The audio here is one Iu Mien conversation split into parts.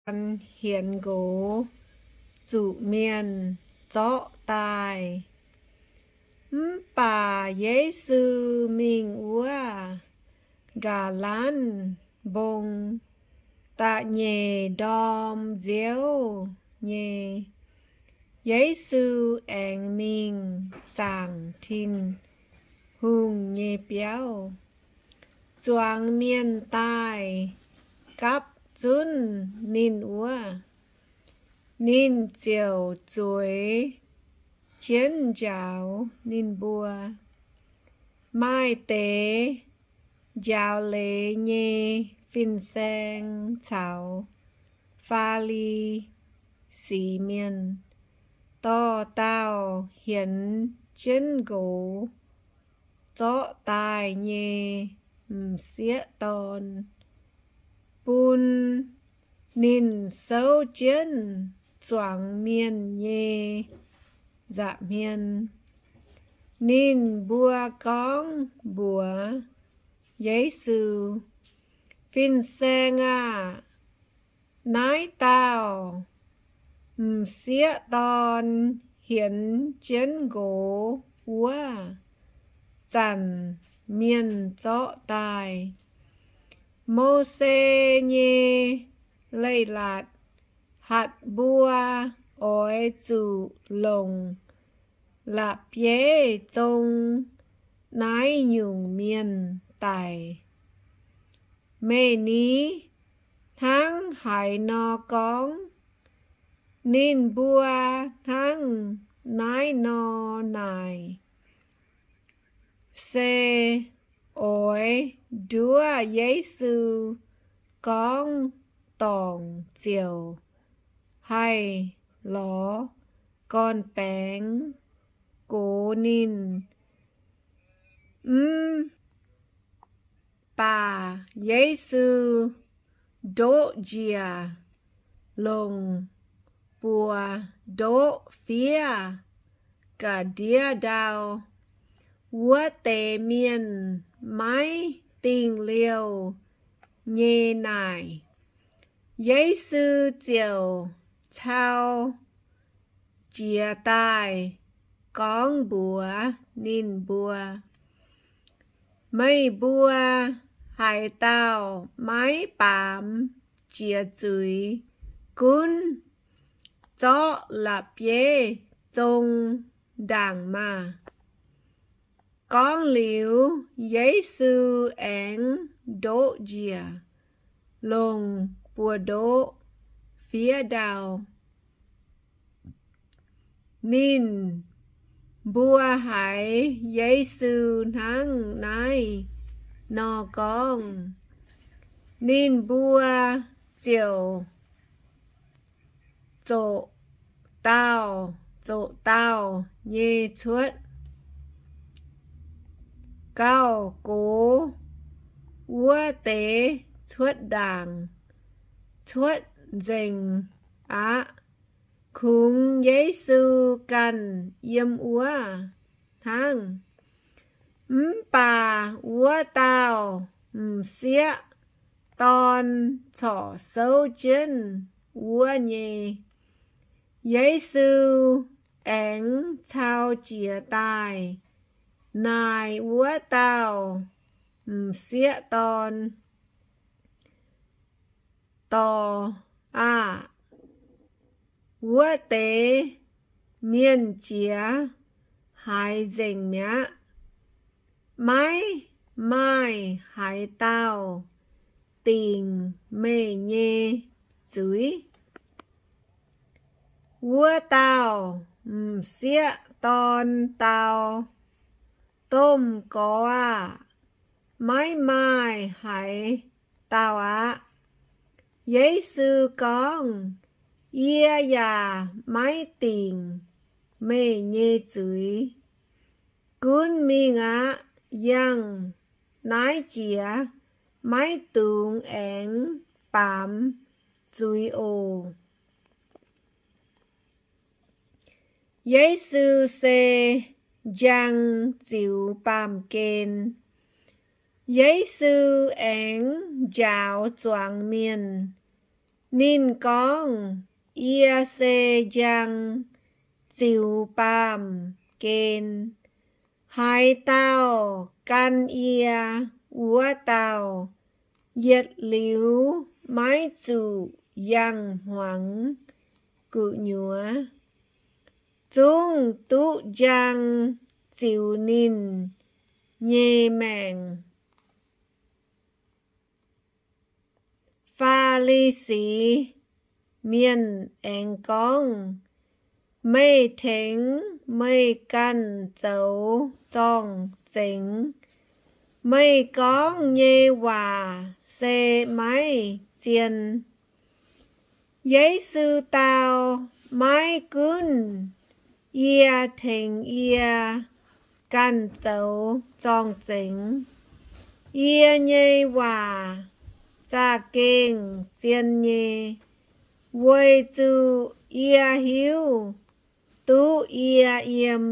Jan hienx nqox zuqc mienh zorqv daaih. Mv baac Yesu mingh wuov Ga'lanv Mbong da'nyeic ndorm nziouv nyei. Yesu aengx mingh zaangc Tin-Hungh nyei biauv. Zuangx mienh daaih gapv zunv ninh wuov, ninh ziouc zueiz jienv njaaux ninh mbuo. Maaih deix njaaux leiz nyei fin-saeng caux Faa^li^si Mienh dorh dauh hienx jienv nqox zorqv daaih nyei m'sieqv dorn bun ninh souv jienv zuangx mienh nyei nza'hmien. Ninh mbuo gorngv mbuox Yesu, Fin-Saeng aah! Naaiv dauh m'sieqv dorn hienx jienv nqox wuov zanc mienh zorqv daaih. Mose nyei Leiz-Latc hatc mbuo oix zuqc longc la'bieiv zong naaiv nyungc mienh daic. Meih ni hnangv haaix nor gorngv? Ninh mbuo hnangv naaiv nor naaic, se oix nduov Yesu gorngv dorngc ziouc haih lorz gorn-baengx gox ninh. Mv baac Yesu ndoqv njiec longc buoz-ndoqv fiev ga'ndiev ndau. Wuov deix mienh maiv dingh liouh nyei naaic. Yesu ziouc cau jiez daaih gorngv mbuox ninh mbuo, Meih mbuo haaix dauh maiv baamz jiex zuiz, gunv zorqv la'bieiv zong ndaangc maah! Gorngv liuz, Yesu aengx ndoqv njiec longc buoz-ndoqv fiev ndau. Ninh mbuo haiz Yesu hnangv naaiv nor gorngv, ninh mbuo ziouc zoqc dauh zoqc dauh nyei cuotv gauh gox wuov deix cuotv ndaangc, cuotv nzengc aqv. Kungx Yesu ganh yiem wuov hnangv. Mv baac wuov dauh m'sieqv dorn corc souv jienv wuov nyei. Yesu aengx cau jiez daaih naaic wuov dauh m'sieqv dorn, Dorc aah! Wuov deix mienh jiex haaix nzengc mi'aqv? Maiv maaih haaix dauh dingc meih nyei zuiz. Wuov dauh m'sieqv dorn dau, Domh Gorx aah! Maiv maaih haaix dauh aqv. Yesu gorngv, Yie yaac maiv dingc meih nyei zuiz. Gunv mingh aqv. Yangh naaiv jiex maiv dungx aengx baamz zuiz oc. Yesu se njang ziux baamh gen. Yesu aengx njaaux zuangx mienh. Ninh gorngv, Yie se njang ziux baamh gen. Haaix dauh gan yie, wuov dauh yietc liuz maiv zuqc yangh hmuangx gu'nyuoz, zungv duqv njang ziux ninh nyei maengc. Faa^li^si Mienh aengx gorngv, Meih tengx meih ganh zoux zorng-zengx. Meih gorngv nyei waac se maiv zien. Yesu dau, Maiv gunv yie tengx yie ganh zoux zorng-zengx, yie nyei waac za'gengh zien nyei, weic zuqc yie hiuv duqv yie yiem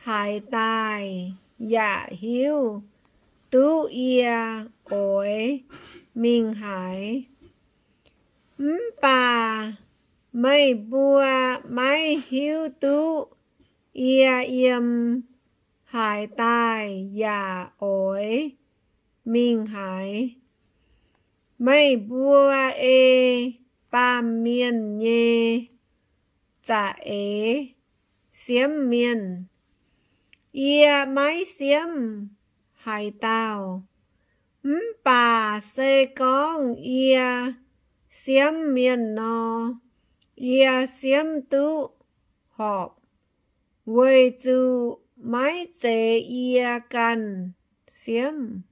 haaix daaih, yaac hiuv duqv yie oix mingh haaix. Mv baac meih mbuo maiv hiuv duqv yie yiem haaix daaih yaac oix mingh haaix. Meih mbuo ei baamh mienh nyei za'eix siemv mienh. Yie maiv siemv haaix dauh, mv baac se gorngv yie siemv mienh nor, yie siemv duqv horpc, weic zuqc maiv zeiz yie ganh siemv.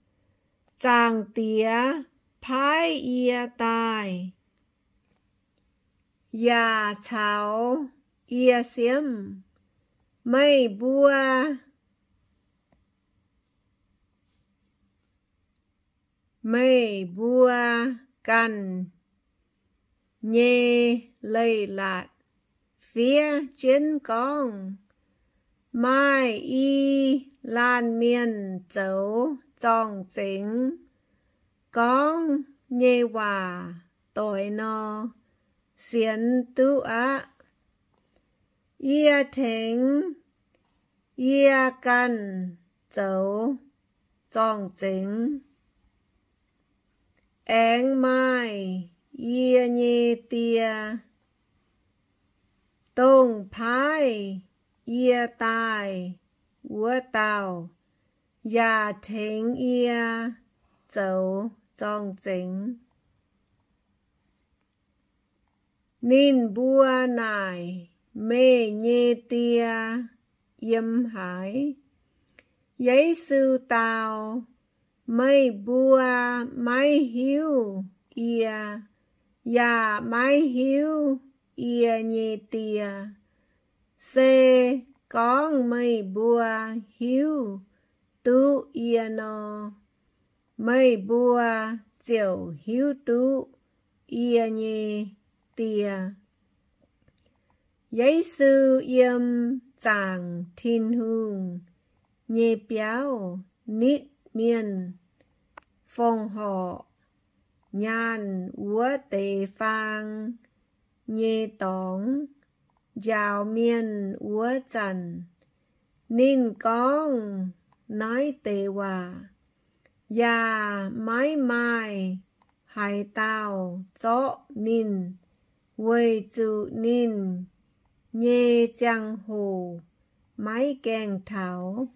Zaangc Diex paaiv yie daaih, yaac caux yie siemv. Meih mbuo Meih mbuo ganh nyei leiz-latc fiev jienv gorngv, maaih i laanh mienh zoux zorng-zengx gorngv nyei waac doix nor, sienx duqv aqv. Yie tengx yie ganh zoux zorng-zengx, aengx maaih yie nyei Die, dongh paaiv yie daaih wuov dauh, yaac tengx yie zoux zorng-zengx. Ninh mbuo naaic, Meih nyei Die yiem haaix? Yesu dau, Meih mbuo maiv hiuv yie, yaac maiv hiuv yie nyei Die. Se gorngv meih mbuo hiuv duqv yie nor, meih mbuo ziouc hiuv duqv yie nyei Die. Yesu yiem zaangc Tin-Hungh nyei biauv nitv mienh fongc horc nyaanh wuov deix faang nyei dorngx njaaux mienh wuov zanc, ninh gorngv naaiv deix waac, yaac maiv maaih haaix dauh zorqv ninh, weic zuqc ninh nyei ziangh hoc maiv gaengh taux.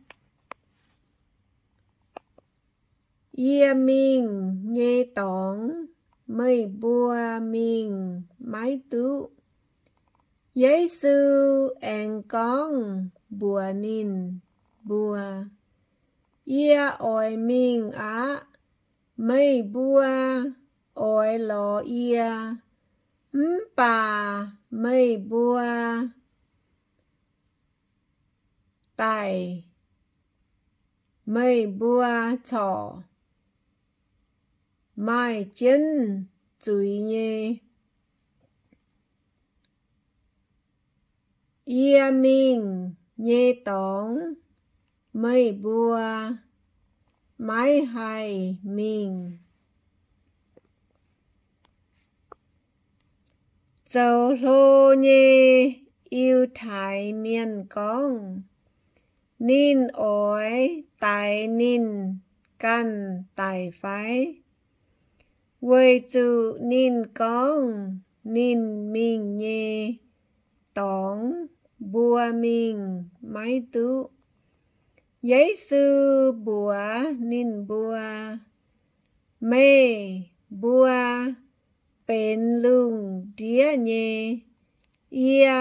Yie mingh nyei dorngx meih mbuo mingh maiv duqv. Yesu aengx gorngv mbuox ninh mbuo, Yie oix mingh aqv. Meih mbuo oix lorz yie, mv baac meih mbuo daic, meih mbuo corc maaih jienv zuiz nyei. Yie mingh nyei dorngx meih mbuo maiv haih mingh. Zoux hlo nyei Yiutai Mienh gorngv, Ninh oix daix ninh ganh daic fai? Weic zuqc ninh gorngv ninh mingh nyei dorngx mbuo mingh maiv duqv. Yesu mbuox ninh mbuo, Meih mbuo benx lungh ndiev nyei, yie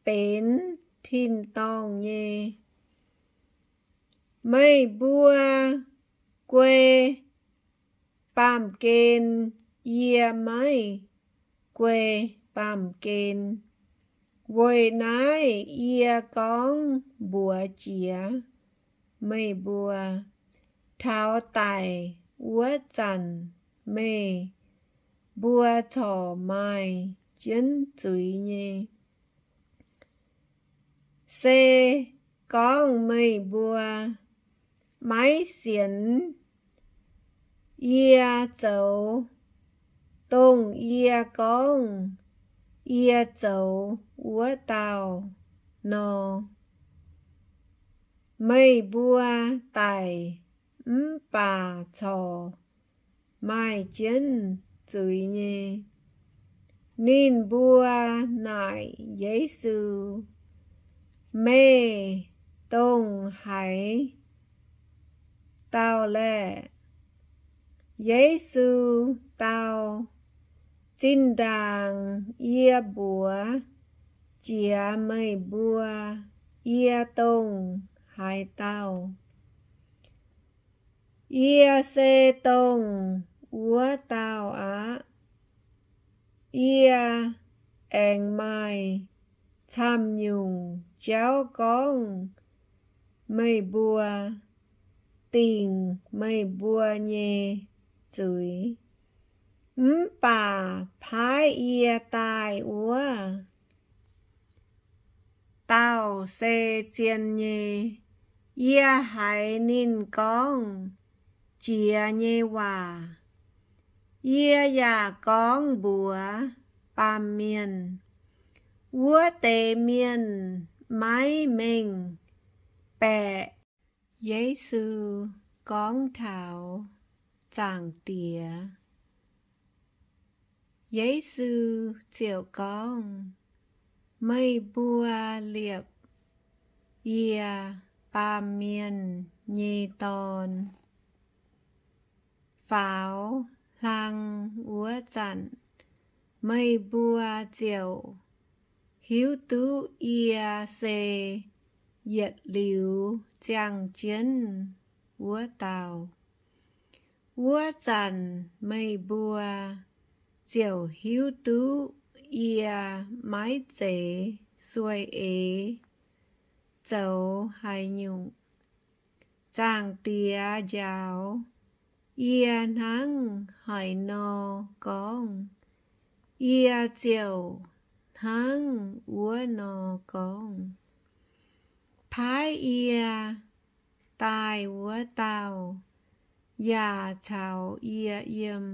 benx tin-dorngh nyei. Meih mbuo guei baamh gen, yie maiv guei baamh gen. Weic naaiv yie gorngv mbuox jiex meih mbuo, taux daic wuov zanc meih mbuo corc maaih jienv zuiz nyei. Se gorngv meih mbuo maiv sienx yie zoux dongh yie gorngv yie zoux wuov dauh nor, meih mbuo daic mv baac corc maaih jienv zuiz nyei. Ninh mbuo naaic Yesu, Meih dongh haaix dauh laeh? Yesu dau, Zinh ndaangc yie mbuox jiex meih mbuo yie dongh haaix dauh. Yie se dongh wuov dauh aqv. Yie aengx maaih camv-nyungc jauv gorngv meih mbuo, dingc meih mbuo nyei zuiz. Mv baac paaiv yie daaih wuov dauh se zien nyei. Yie haiz ninh gorngv jiex nyei waac. Yie yaac gorngv mbuox baamh mienh, wuov deix mienh maiv mengh baeqc. Yesu Gorngv Taux Zaangc Diex. Yesu ziouc gorngv, Meih mbuo liepc yie, Baamh Mienh nyei Dorn, faaux hlang wuov zanc, meih mbuo ziouc hiuv duqv yie se yietc liuz ziangh jienv wuov dauh. Wuov zanc meih mbuo ziouc hiuv duqv yie maiv zeiz sueih eix zoux haaix nyungc. Zaangc Diex njaaux yie hnangv haaix nor gorngv, yie ziouc hnangv wuov nor gorngv. Paaiv yie daaih wuov dauh yaac caux yie yiem.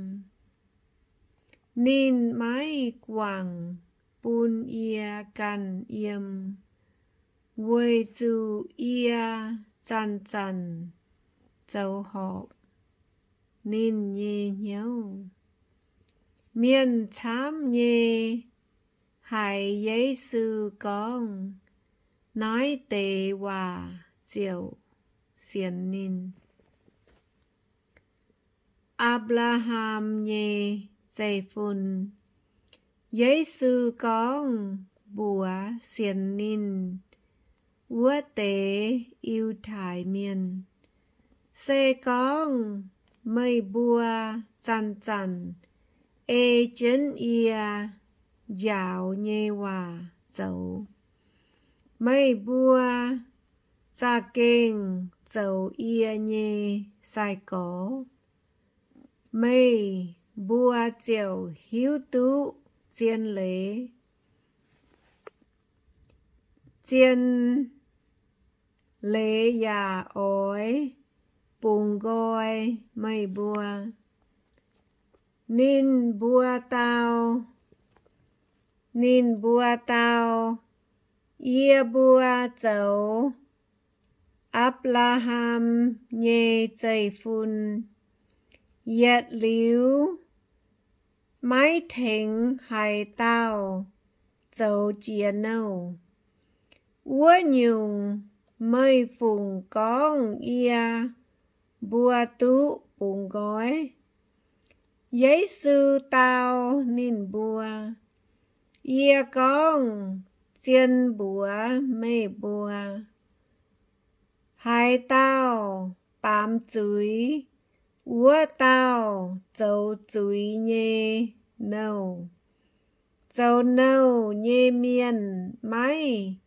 Ninh maiv guangc bun yie ganh yiem, weic zuqc yie zanc-zanc zoux horpc ninh nyei hnyouv. Mienh camv nyei haiz Yesu gorngv naaiv deix waac ziouc sienx ninh. Apc^laa^ham Nyei Zeiv-Fun. Yesu gorngv mbuox sienx ninh wuov deix Yiutai Mienh, Se gorngv meih mbuo zanc-zanc ei jienv yie njaaux nyei waac zoux, meih mbuo za'gengh zoux yie nyei sai-gorx. Meih mbuo ziouc hiuv duqv zien leiz. Zien leiz yaac oix bungx nqoi meih mbuo. Ninh mbuo dau, Ninh mbuo dau, Yie mbuo zoux Apc^laa^ham nyei zeiv-fun. Yietc liuz maiv tengx haaix dauh zoux jiex nouh. Wuov nyungc, meih fungc gorngv yie mbuo duqv bungx nqoi? Yesu dau ninh mbuo, Yie gorngv zien mbuox meih mbuo, haaix dauh baamz zuiz, wuov dauh zoux zuiz nyei nouh. Zoux nouh nyei mienh maiv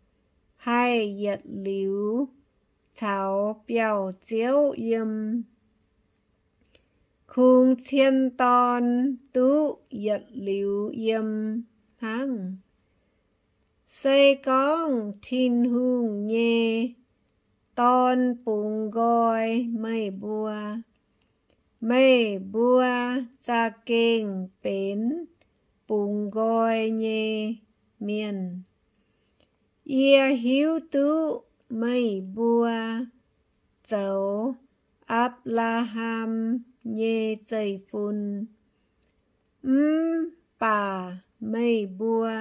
haih yietc liuz caux biauv-ziouv yiem. Kungx cien dorn duqv yietc liuz yiem hnangv. Se gorngv Tin-Hungh nyei Dorn bungx nqoi meih mbuo, meih mbuo za'gengh benx bungx nqoi nyei mienh. Yie hiuv duqv meih mbuo zoux Apc^laa^ham nyei zeiv-fun, mv baac meih mbuo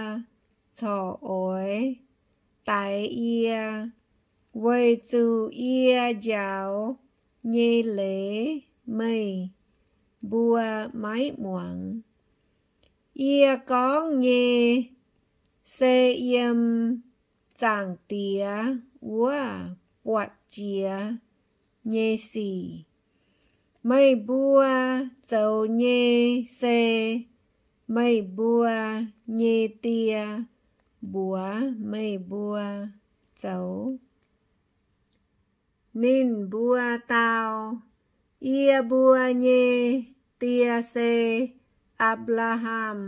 corc oix daix yie, weic zuqc yie njaaux nyei leiz meih mbuo maiv muangx. Yie gorngv nyei se yiem Zaangc Diex wuov buatc jiex nyei sic. Meih mbuo zoux nyei se meih mbuo nyei die mbuox meih mbuo zoux. Ninh mbuo dau, Yie mbuo nyei die se Apc^laa^ham.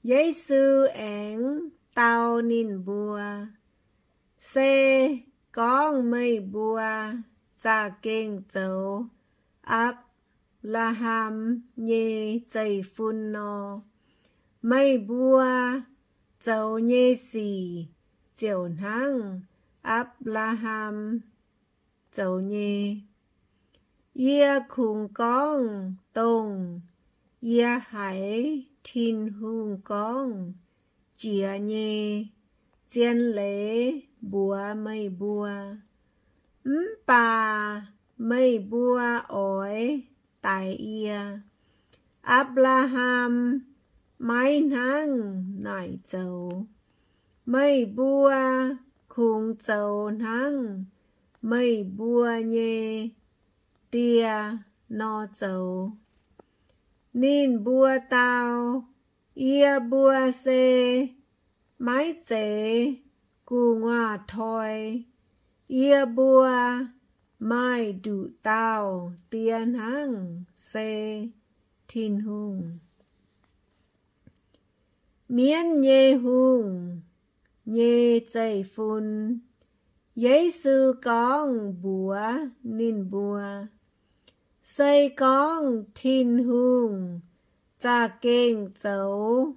Yesu aengx dau ninh mbuo, Se gorngv meih mbuo za'gengh zoux Apc^laa^ham nyei zeiv-fun nor, meih mbuo zoux nyei sic ziouc hnangv Apc^laa^ham zoux nyei. Yie kungx gorngv dongh yie haiz Tin-Hungh gorngv jiex nyei zien leiz mbuox meih mbuo. Mv baac meih mbuo oix daix yie. Apc^laa^ham maiv hnangv naaic zoux. Meih mbuo kungx zoux hnangv meih mbuo nyei die nor zoux. Ninh mbuo dau, Yie mbuo se maiv zeiz gu'nguaaz-toi. Yie mbuo maaih nduqc dauh Die hnangv, se Tin-Hungh. Mienv nyei Hungh nyei Zeiv-Fun. Yesu gorngv mbuox ninh mbuo, Se gorngv Tin-Hungh za'gengh zoux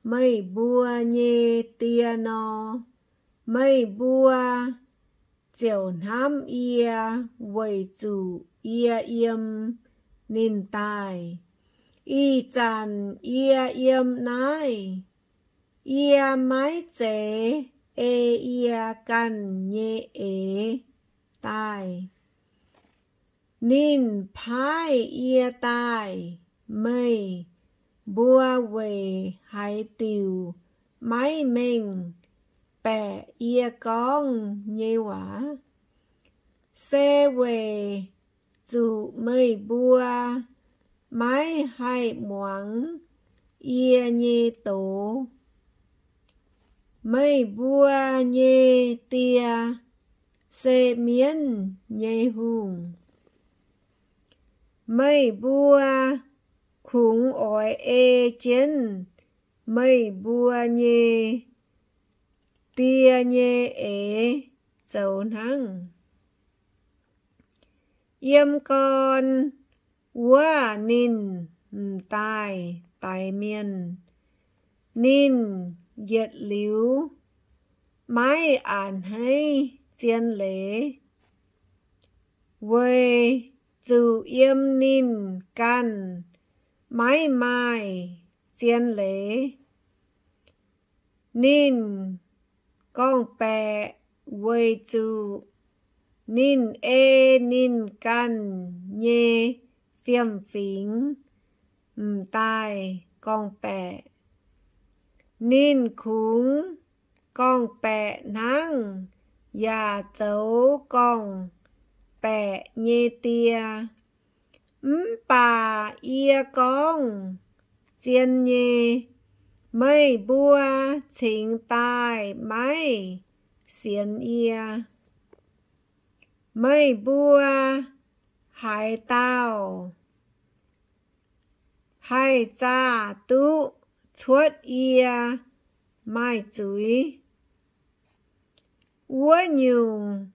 meih mbuo nyei Die nor, meih mbuo ziouc hnamv yie weic zuqc yie yiem ninh daaih. Ih zanc yie yiem naaiv, yie maiv zeiz ei yie ganh nyei eix daaih. Ninh paaiv yie daaih, meih mbuo weic haaix diuc maiv mengh baeqc yie gorngv nyei waac? Se weic zuqc meih mbuo maiv haih muangx yie nyei doz. Meih mbuo nyei die se mienv nyei hungh. Meih mbuo kungx oix ei jienv meih mbuo nyei die nyei eix zoux hnangv. Yiem gorn wuov ninh m'daaih daix mienh, ninh yietc liuz maiv a'hneiv zien leiz, weic zuqc yiem ninh ganh maiv maaih zien leiz. Ninh gorngv-baeqc weic zuqc ninh ei ninh ganh nyei fiem-fingx m'daaih gorngv-baeqc. Ninh kungx gorngv-baeqc hnangv yaac zoux gorngv-baeqc nyei die. Mv baac yie gorngv zien nyei, meih mbuo cingx daaih maiv sienx yie. Meih mbuo haaix dauh haih zaah duqv cuotv yie maaih zuiz? Wuov nyungc,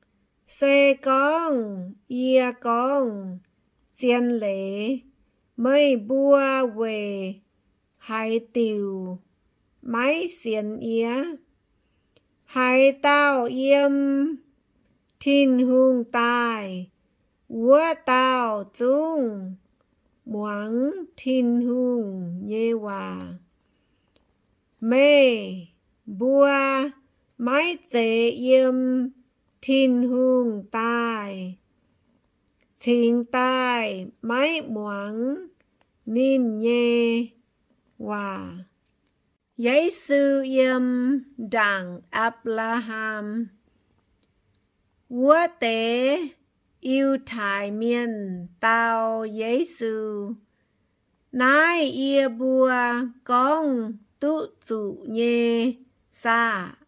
se gorngv yie gorngv zien leiz, meih mbuo weic haaix diuc maiv sienx yie? Haaix dauh yiem Tin-Hungh daaih, wuov dauh zungv muangx Tin-Hungh nyei waac. Meih mbuo maiv zeiz yiem Tin-Hungh daaih, cingx daaih maiv muangx ninh nyei waac. Yesu yiem ndaangc Apc^laa^ham. Wuov deix Yiutai Mienh dau Yesu, Naaiv yie mbuo gorngv duqv zuqc nyei saah?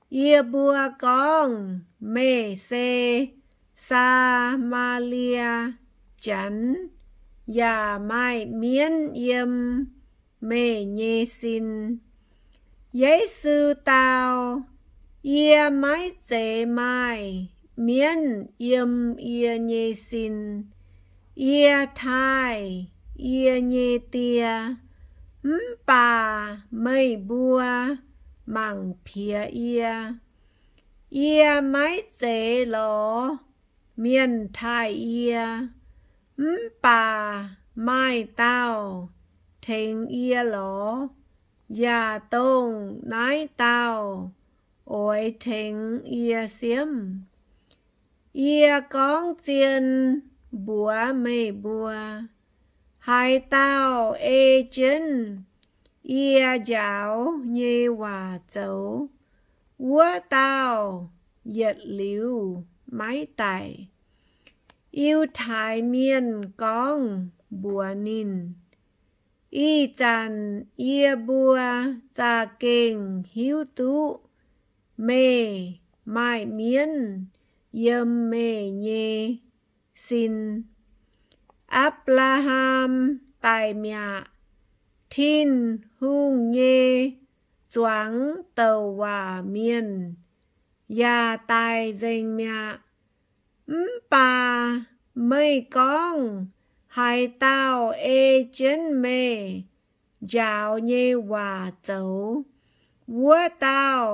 Yie mbuo gorngv meih se Saa^maa^lie Janx, yaac maaih mienv yiem meih nyei sin. Yesu dau, Yie maiv zeiz maaih mienv yiem yie nyei sin. Yie taaih yie nyei Die, mv baac meih mbuo mangc piex yie. Yie maiv zeiz lorz mienh taaih yie, mv baac maaih dauh tengx yie lorz, yaac dongh naaiv dauh oix tengx yie siemv. Yie gorngv zien mbuox meih mbuo, haaix dauh ei jienv yie njaaux nyei waac zoux, wuov dauh yietc liuz maiv daic. Yiutai Mienh gorngv mbuox ninh, Ih zanc yie mbuo za'gengh hiuv duqv meih maaih mienv yiem meih nyei sin. Apc^laa^ham daic mi'aqv. Tin-Hungh nyei zuangx douc waac mienh yaac daic nzengc mi'aqv. Mv baac meih gorngv haaix dauh ei jienv meih njaaux nyei waac zoux, wuov dauh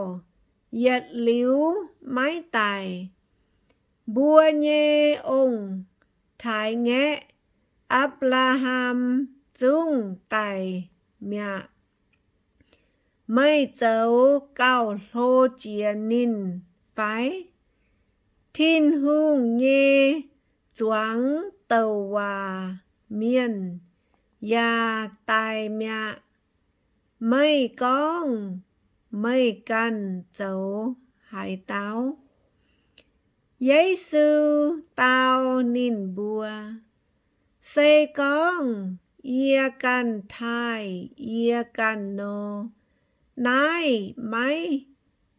yietc liuz maiv daic. Mbuo nyei ong-taaix-ngaeqv, Apc^laa^ham, zungv daic mi'aqv. Meih zoux gauh hlo jiex ninh fai? Tin-Hungh nyei zuangx douc waac mienh yaac daic mi'aqv. Meih gorngv meih ganh zoux haaix dauh? Yesu dau ninh mbuo, Se gorngv yie ganh taaih yie ganh nor, naaiv maiv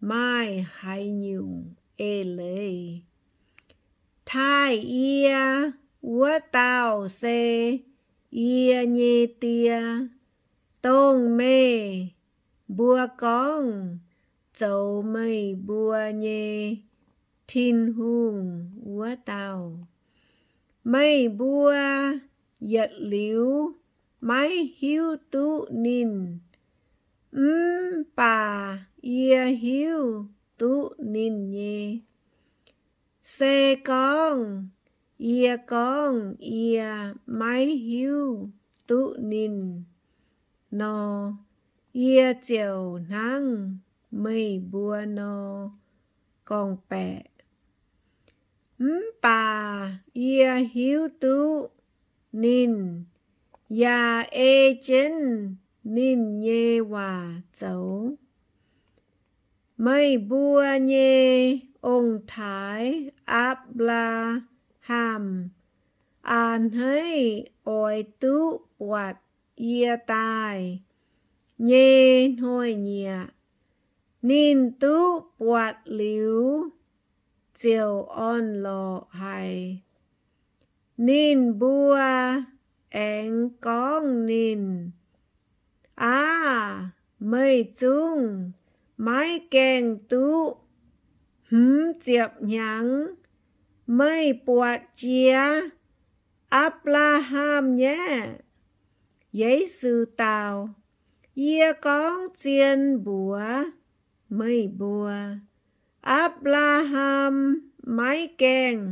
maaih haaix nyungc eix leiz. Taaih yie wuov dauh se yie nyei Die, dongh meih mbuo gorngv zoux meih mbuo nyei Tin-Hungh wuov dauh. Meih mbuo yietc liuz maiv hiuv duqv ninh. Mv baac yie hiuv duqv ninh nyei. Se gorngv yie gorngv yie maiv hiuv duqv ninh nor, yie ziouc hnangv meih mbuo nor gorngv-baeqc. Mv baac yie hiuv duqv ninh, yaac ei jienv ninh nyei waac zoux. Meih mbuo nyei ong-taaix, Apc^laa^ham, a'hneiv oix duqv buatc yie daaih nyei hnoi-nyieqc. Ninh duqv buatc liuz, ziouc orn-lorqc haic. Ninh mbuo aengx gorngv ninh, Aav, meih zungv maiv gaengh duqv hmz ziepc hnyangx, meih buatc jiex Apc^laa^ham nyei? Yesu dau, Yie gorngv zien mbuox meih mbuo, Apc^laa^ham maiv gaengh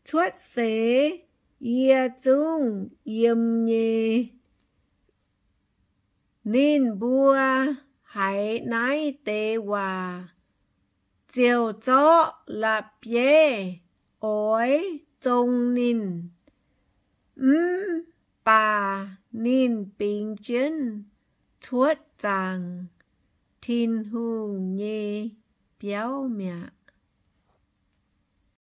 cuotv seix yie zungv yiem nyei. Ninh mbuo haiz naaiv deix waac ziouc zorqv la'bieiv oix zong ninh. Mv baac ninh bingx jienv cuotv zaangc Tin-Hungh nyei biauv mi'aqv.